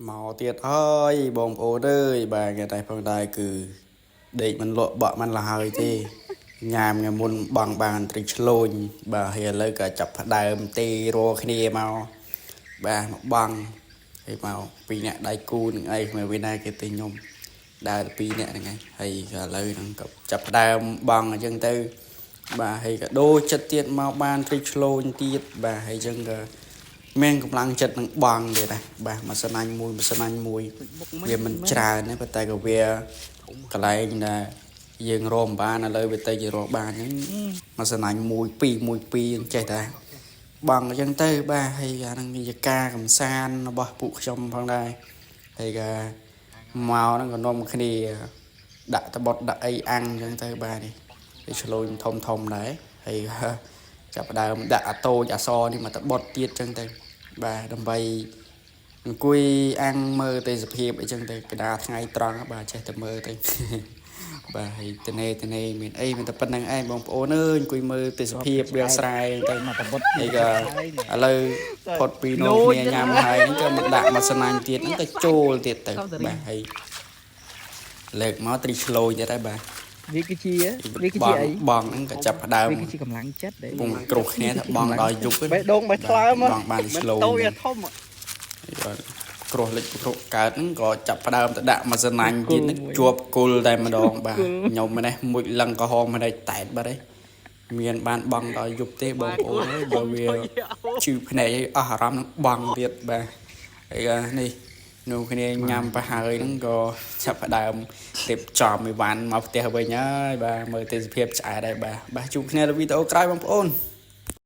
មកទៀតហើយបងប្អូនអើយបាទគេតែផងដែរគឺដេកមិនលក់បក់មិនលហើយទេញ៉ាមថ្ងៃមុនបងបានត្រីឆ្លូញបាទហើយឥឡូវក៏ចាប់ផ្ដើមទេរកគ្នាមកបាទមកបងហើយមកពីរអ្នកដៃគូនឹងអីគ្មានវិណាគេទេខ្ញុំដើរតែពីរអ្នកហ្នឹងឯងហើយក៏ឥឡូវហ្នឹងក៏ចាប់ផ្ដើមបងអញ្ចឹងទៅបាទហើយក៏ដូរចិត្តទៀតមកបានត្រីឆ្លូញទៀតបាទហើយអញ្ចឹងក៏ មានកម្លាំងចិត្តនឹងបងទៀតដែរបាទមួយស្នាញ់មួយមួយស្នាញ់មួយវាមិនច្រើនទេប៉ុន្តែក៏វាកន្លែងដែលយើងរមបានឥឡូវវាទៅជារកបានអញ្ចឹងមួយស្នាញ់មួយពីរមួយពីរអញ្ចេះតែបងអញ្ចឹងទៅបាទហើយអាហ្នឹងវាជាការកំសាន្តរបស់ពួកខ្ញុំផងដែរហើយក៏មកហ្នឹងក៏នាំគ្នាដាក់តបុតដាក់អីអាំងអញ្ចឹងទៅបាទនេះវាឆ្លូញធំធំដែរហើយចាប់ផ្ដើមដាក់អាតូចអាសនេះមកតបុតទៀតអញ្ចឹងទៅបាទដើម្បីអង្គុយអាំងមើលទេសភាពអីចឹងទៅកដាថ្ងៃត្រង់បាទចេះតែមើលទៅ បាទហើយតនេតនេមានអីមានតែប៉ុណ្្នឹងឯងបងប្អូនអើយអង្គុយមើលទេសភាពវាលស្រែទៅ មកតបុត ហើយក៏ឥឡូវផុតពីនោគ្នាញ៉ាំហើយហ្នឹងក៏មកដាក់មកស្នាញ់ទៀតហ្នឹងក៏ចូលទៀតទៅបាទហើយលើកមកត្រីឆ្លូញទៀតហើយបាទ វាគឺជាវា ប ង គឺជាអី បងហ្នឹងក៏ចាប់ផ្ដើម វាគឺជាកម្លាំងចិត្តដែល ពងគ្រោះគ្នាថាបងដល់យប់ បេះដូងបេះថ្លើម បងបានឆ្លូញ តូចធំ បាទគ្រោះលិចគ្រោះកើតហ្នឹងក៏ចាប់ផ្ដើមទៅដាក់មកស្នាញ់ទៀតហ្នឹងជាប់គល់តែម្ដងបាទខ្ញុំម្នេះមួយលឹងក្រហមម្នេះតែតបាត់ហើយមានបានបងដល់យប់ទេបងប្អូនអើយបើវាឈឺភ្នែកឲ្យអស់អារម្មណ៍នឹងបងទៀតបាទហើយក៏នេះនោះគ្នាញ៉ាំប្រហើយហ្នឹងក៏ចាប់ផ្ដើមរៀបចំអីវ៉ាន់មកផ្ទះវិញហើយបាទមើលទេសភាពឆ្អែតហើយបាទបាទជួបគ្នានៅវីដេអូក្រោយបងប្អូន។